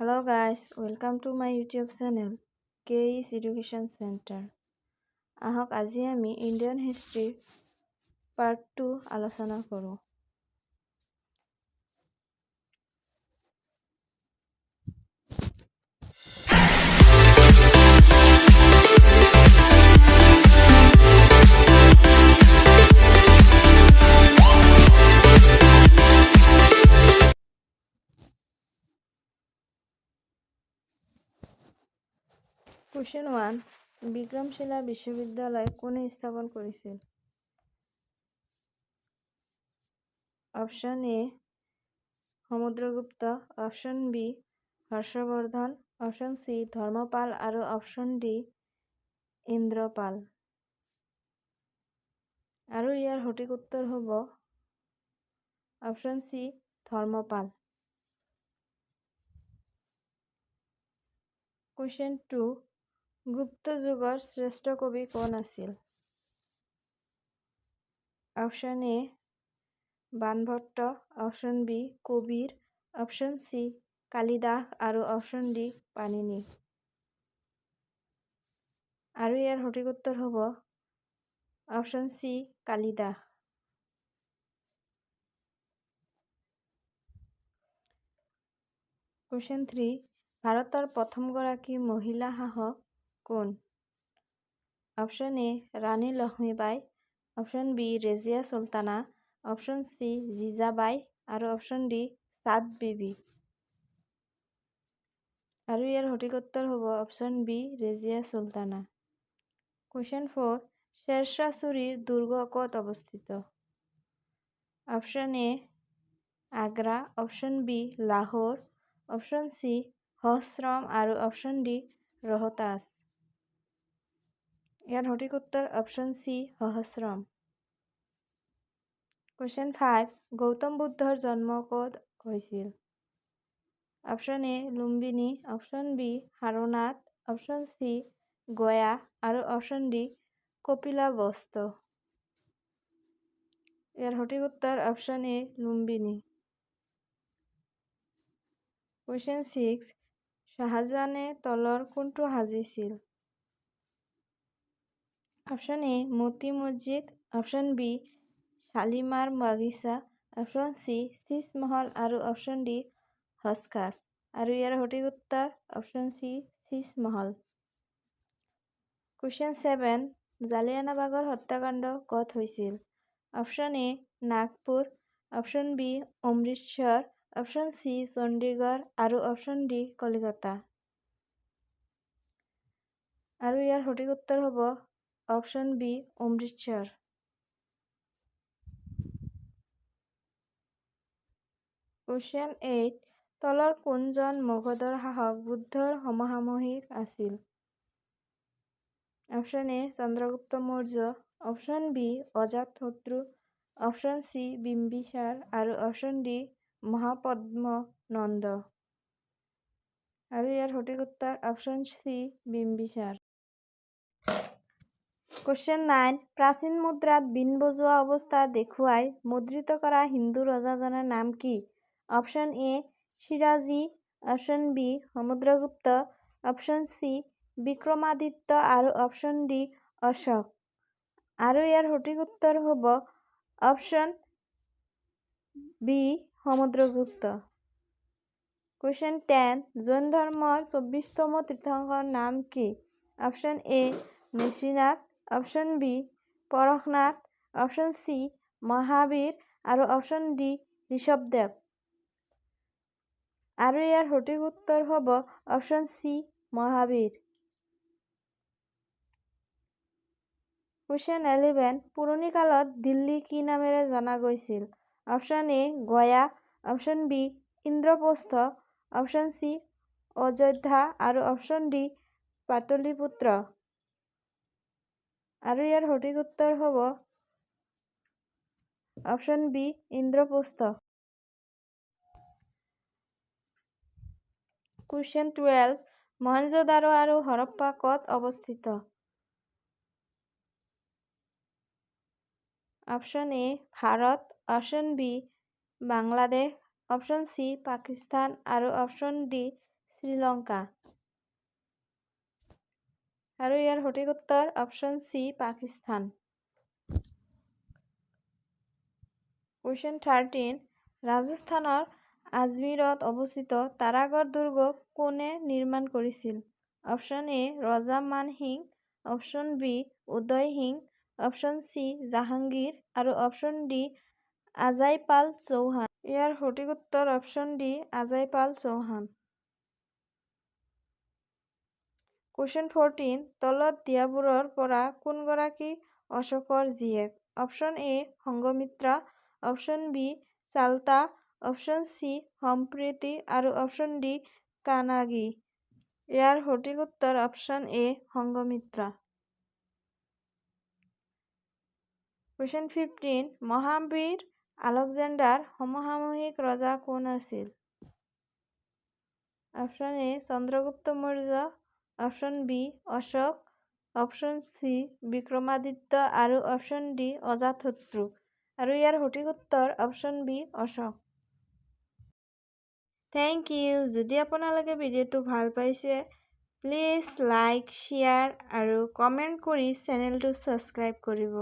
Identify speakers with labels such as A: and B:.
A: Hello guys, welcome to my YouTube channel K is Education Center. আহক আজি আমি Indian history part 2 আলোচনা কৰোঁ। কুৱেশ্যন 1, বিক্ৰমশিলা বিশ্ববিদ্যালয় কোনে স্থাপন কৰিছিল? Option A Samudragupta, option B Harshavardhana, option C Dharmapala আৰু অপশ্যন ডি ইন্দ্ৰপাল। আৰু ইয়াৰ সঠিক উত্তৰ হ'ব অপশ্যন চি ধৰ্মপাল। কুৱেশ্যন 2, গুপ্ত যুগৰ শ্ৰেষ্ঠ কবি কোন আছিল? Option A Banabhatta, option B Kabir, option C Kalidas আৰু অপশ্যন ডি পাণিনি। আৰু ইয়াৰ সঠিক উত্তৰ হ'ব অপশ্যন চি কালিদাস। কুৱেশ্যন 3, ভাৰতৰ প্ৰথমগৰাকী মহিলা শাসক কোন? Option A Rani Lakshmibai, option B Razia Sultana, option C Jijabai আৰু অপশ্যন ডি চাঁদ বিবি। আৰু ইয়াৰ সঠিক উত্তৰ হ'ব option B Razia Sultana. Question 4, Sher Shah ছুৰীৰ দুৰ্গ ক'ত অৱস্থিত? Option A Agra, option B Lahore, option C Saharsha আৰু অপশ্যন ডি ৰোহতাছ। ইয়াৰ সঠিক উত্তৰ অপশ্যন চি সহস্ৰম। কুৱেশ্যন 5, গৌতম বুদ্ধৰ জন্ম ক'ত হৈছিল? Option A Lumbini, option B Sarnath, option C Gaya আৰু অপশ্যন ডি কপিলাবস্তু। ইয়াৰ সঠিক উত্তৰ option A Lumbini. Question 6, শ্বাহজাহানে তলৰ কোনটো সাজিছিল? Option A Moti Masjid, option B Shalimar বাগিচা, অপশ্যন চি শীশ মহল আৰু অপশ্যন ডি হজখাছ। আৰু ইয়াৰ সঠিক উত্তৰ অপশ্যন চি শীশ মহল। কুৱেশ্যন 7, জালিয়ানাবাগৰ হত্যাকাণ্ড ক'ত হৈছিল? Option A Nagpur, option B Amritsar, option C Chandigarh আৰু অপশ্যন ডি কলিকতা। আৰু ইয়াৰ সঠিক উত্তৰ হ'ব অপশ্যন বি অমৃতসৰ। কুৱেশ্যন 8, তলৰ কোনজন মগধৰ শাসক বুদ্ধৰ সমসাময়িক আছিল? Option A Chandragupta Maurya, option B Ajatashatru, option C Bimbisara আৰু অপশ্যন ডি মহাপদ্ম নন্দ। আৰু ইয়াৰ সঠিক উত্তৰ option C Bimbisara. Question 9, প্ৰাচীন মুদ্ৰাত বীণ বজোৱা অৱস্থা দেখুৱাই মুদ্ৰিত কৰা হিন্দু ৰজাজনৰ নাম কি? Option A Siraji, option B Samudragupta, option C Vikramaditya আৰু অপশ্যন ডি অশোক। আৰু ইয়াৰ সঠিক উত্তৰ হ'ব option B Samudragupta. Question 10, Jain ধৰ্মৰ 24তম তীৰ্থংকৰৰ নাম কি? Option A Nishinath, option B Parshvanath, option C Mahavir আৰু অপশ্যন ডি ঋষভদেৱ। আৰু ইয়াৰ সঠিক উত্তৰ হ'ব অপশ্যন চি মহাবীৰ। কুৱেশ্যন 11, পুৰণি কালত দিল্লী কি নামেৰে জনা গৈছিল? Option A Gaya, option B Indraprastha, option C Ayodhya আৰু অপশ্যন ডি পাটলিপুত্ৰ। আৰু ইয়াৰ সঠিক উত্তৰ হ'ব option B Indraprastha. Question 12, Mohenjodaro আৰু হৰপ্পা ক'ত অৱস্থিত? Option A Bharat, option B Bangladesh, option C Pakistan আৰু অপশ্যন ডি শ্ৰীলংকা। আৰু ইয়াৰ সঠিক উত্তৰ option C Pakistan. Question 13, ৰাজস্থানৰ আজমীৰত অৱস্থিত তাৰাগড় দুৰ্গ কোনে নিৰ্মাণ কৰিছিল? অপশ্যন এ ৰজা মান Singh, option B Uday Singh, option C Jahangir আৰু অপশ্যন ডি আজাইপাল চৌহান। ইয়াৰ সঠিক উত্তৰ অপশ্যন ডি আজাইপাল চৌহান। কুৱেশ্যন 14, তলত দিয়াবোৰৰ পৰা কোনগৰাকী অশোকৰ জীয়েক? Option A Sanghamitra, option B Shalta, option C সম্প্ৰীতি আৰু অপশ্যন ডি কানাগী। ইয়াৰ সঠিক উত্তৰ option A Sanghamitra. Question 15, Mahavir Alexander সমসাময়িক ৰজা কোন আছিল? Option A Chandragupta Maurya, option B Ashoka, option C Vikramaditya আৰু অপশ্যন ডি অজাতশত্ৰু। আৰু ইয়াৰ সঠিক উত্তৰ option B Ashoka. Thank you. যদি আপোনালোকে ভিডিঅ'টো ভাল পাইছে, প্লিজ লাইক, শ্বেয়াৰ আৰু কমেণ্ট কৰি চেনেলটো ছাবস্ক্ৰাইব কৰিব।